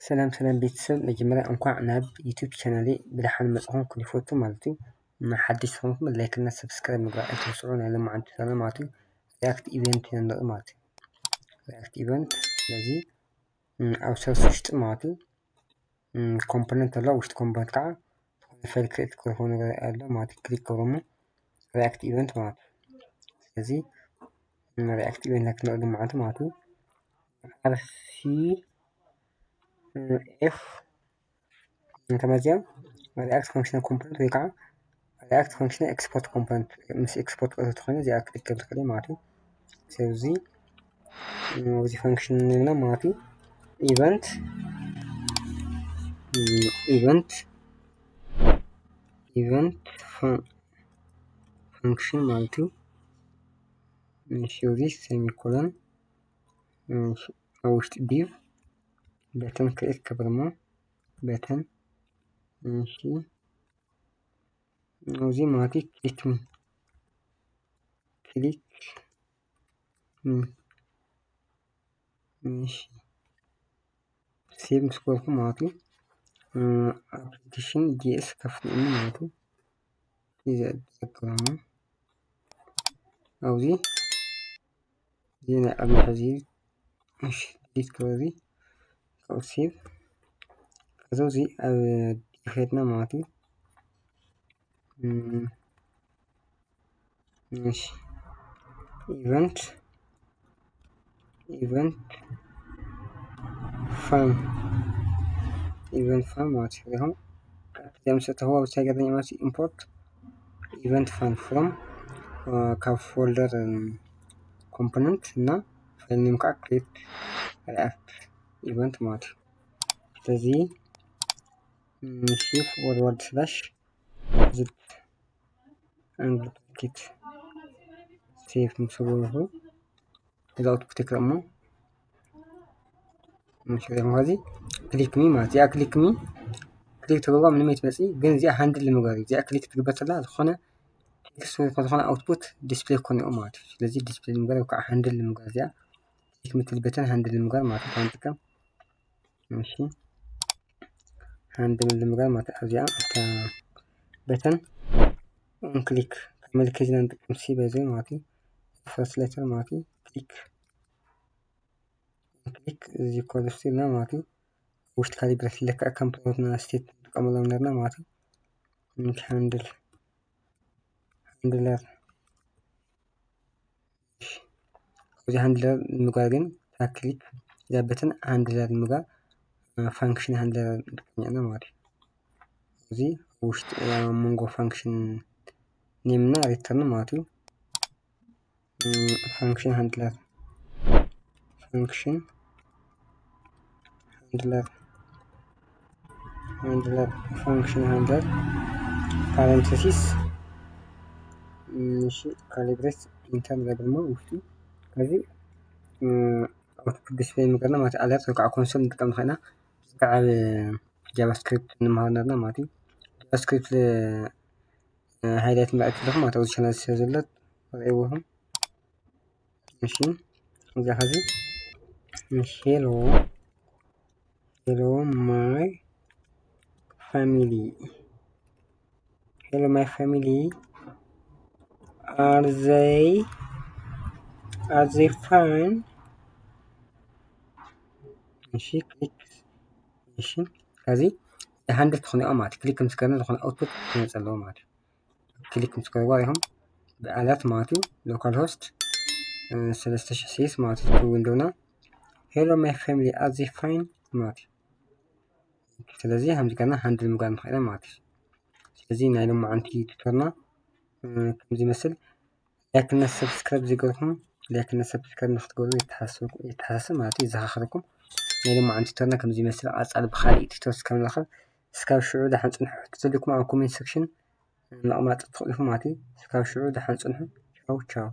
ሰላም ሰላም ቤተሰብ፣ መጀመርያ እንኳዕ ናብ ዩቲዩብ ቻናለይ ብደሓን መጻኹም ክብል ይፈቱ ማለት እዩ። ንሓድሽ ዝኾንኩም ላይክ እና ሰብስክራይብ ምግባር ኣይትረስዑ። ናይ ሎማዓንቲ ቻናል ማለት እዩ ሪያክት ኢቨንት ኢና ንርኢ ማለት እዩ። ሪያክት ኢቨንት ስለዚ ኣብ ሰርች ውሽጢ ማለት እዩ ኮምፖነንት ኣሎ። ውሽጢ ኮምፖነንት ከዓ ዝኾነ ፋይል ክሬት ክረኽቦ ነገር ኣሎ ማለት እዩ። ክሊክ ክገብሮ እሞ ሪያክት ኢቨንት ማለት እዩ። ስለዚ ሪያክት ኢቨንት ክንርኢ ሎማዓንቲ ማለት እዩ። ኣርሲ ኤፍ እንተመዚያ ሪያክት ፋንክሽናል ኮምፖነንት ወይ ከዓ ሪያክት ፋንክሽናል ኤክስፖርት ኮምፖነንት ምስ ኤክስፖርት ቀጥታ ተኾይኑ እዚኣ ክሊክ ክብል ከለይ ማለት እዩ። ስለዚ ኣብዚ ፋንክሽን ኔምና ማለት እዩ ኢቨንት ኢቨንት ኢቨንት ፋንክሽን ማለት እዩ። እሺ እዚ ሴሚኮሎን ኣብ ውሽጢ ዲቭ በተን ክሬት ክገብር እሞ በተን እሺ እዚ ማለት ክሊክ ሚ ክሊክ ሚ እሺ ሴቭ ምስ ገበርኩ ማለት እዩ። ኣፕሊኬሽን ጂኤስ ከፍት እኒ ማለት እዩ። እዚ ዘገረመ ኣብዚ እዚ ናይ ቅድሚ ሕዚ እሺ ዲሊት ክበዚ ካብኡ ሴቭ ከዚ እዚ ኣብ ዲፌድና ማለት እዩ። እሺ ኢቨንት ኢቨንት ፋን ኢቨንት ፋን ማለት እዩ። ሪኹም ቀጥታ ምስ እተህዋ ብታይ ገርኛ ማለት ኢምፖርት ኢቨንት ፋን ፍሮም ካብ ፎልደር ኮምፖነንት እና ፋይል ኔም ከዓ ክሬት ሪያክት ኢቨንት ማለት እዩ። ስለዚ ሺፍት ፎርዋርድ ስላሽ ዝድ ኣንግል ብራኬት ሴቭ ምስ ገበርኩ እዚ ኣውትፑት ይክረሞ። እሺ እዚ ክሊክ ሚ ማለት እዚኣ ክሊክ ሚ ክሊክ ትገብሮ ምንም ኣይትመጽእ፣ ግን እዚኣ ሃንድል ንምግባር እዚኣ ክሊክ ትግበር ተላ ዝኾነ ቴክስት ወይ ዝኾነ ኣውትፑት ዲስፕሌይ ክኾን ማለት እዩ። ስለዚ ዲስፕሌይ ንምግባር ወይ ከዓ ሃንድል ንምግባር እዚኣ ክሊክ ምትል በተን ሃንድል ንምግባር ማለት እዩ። ንጥቀም እሺ ሃንድል ንምግባር ማለት ኣብዚኣ እታ በተን ኦን ክሊክ ካብ ምልክት ኢና ንጥቀም ሲ በዚ ማለት እዩ። ፈርስት ሌተር ማለት እዩ። ክሊክ ክሊክ እዚ ኮድ ውስጥ ኢልና ማለት እዩ። ውሽጢ ካሊብሬት ለካ ከም ፕሮትና ስቴት ንጥቀመሎም ነርና ማለት እዩ። ሃንድል ሃንድለር እዚ ሃንድለር ንምግባር ግን ክሊክ እዛ በተን ሃንድለር ንምግባር ፋንክሽን ሃንድለር ንጥቀም ኢና ማለት እዩ። እዚ ውሽጢ መንጎ ፋንክሽን ኔም እና ሪተርን ማለት እዩ። ፋንክሽን ሃንድለር ፋንክሽን ሃንድለር ሃንድለር ፋንክሽን ሃንድለር ፓረንተሲስ እሺ ካሊብሬት ኢንተር ንገብር እሞ ውሽጡ ከዚ ኣውትፑት ዲስፕሌይ ምግርና ማለት ኣለርት ወይ ከዓ ኮንሶል ንጥቀም ንኽእልና ብዛዕባ ጃቫስክሪፕት ንምሃር ነርና ማለት እዩ። ጃቫስክሪፕት ሃይላይት ምርኣይ ትልኹም ማለት ኣብዚ ቻናል ስለ ዘለት ርእይዎም እሺ እዛ ኸዚ እሺ hello hello my family hello my family are they are they fine እሺ ክሊክ እሺ ከዚ ሃንድል ትኾነ ማለት ክሊክ ምስ ገርና ዝኾነ ኣውትፑት ክመፀ ኣለዎ ማለት እዩ። ክሊክ ምስ ገርዋ ኢኹም ብኣላት ማለት እዩ። ሎካል ሆስት ሰለስተ ሽሕ ስስ ማለት እዩ። ዊንዶና hello my family are they fine ማለት እዩ። ስለዚ ከምዚ ገርና ሃንድል ምግባር ንኽእል ማለት እዩ። ስለዚ ናይ ሎማዓንቲ ቱቶርና ከምዚ ይመስል። ላይክ እና ሰብስክራይብ ዘይገርኩም ላይክ እና ሰብስክራይብ ንክትገብሩ የተሓሳስብ ማለት እዩ። ይዘኻኸረኩም ናይ ሎማዓንቲ ቱቶርና ከምዚ ይመስል። ቀፃሊ ብካሊእ ቱቶር እስከምንራኸብ እስካብ ሽዑ ደሓን ፅንሑ። ሕቶ ተልኩም ኣብ ኮሜንት ሴክሽን ምቕማጥ ትኽእሉ ኢኹም ማለት እዩ። እስካብ ሽዑ ደሓን ፅንሑ። ቻው ቻው።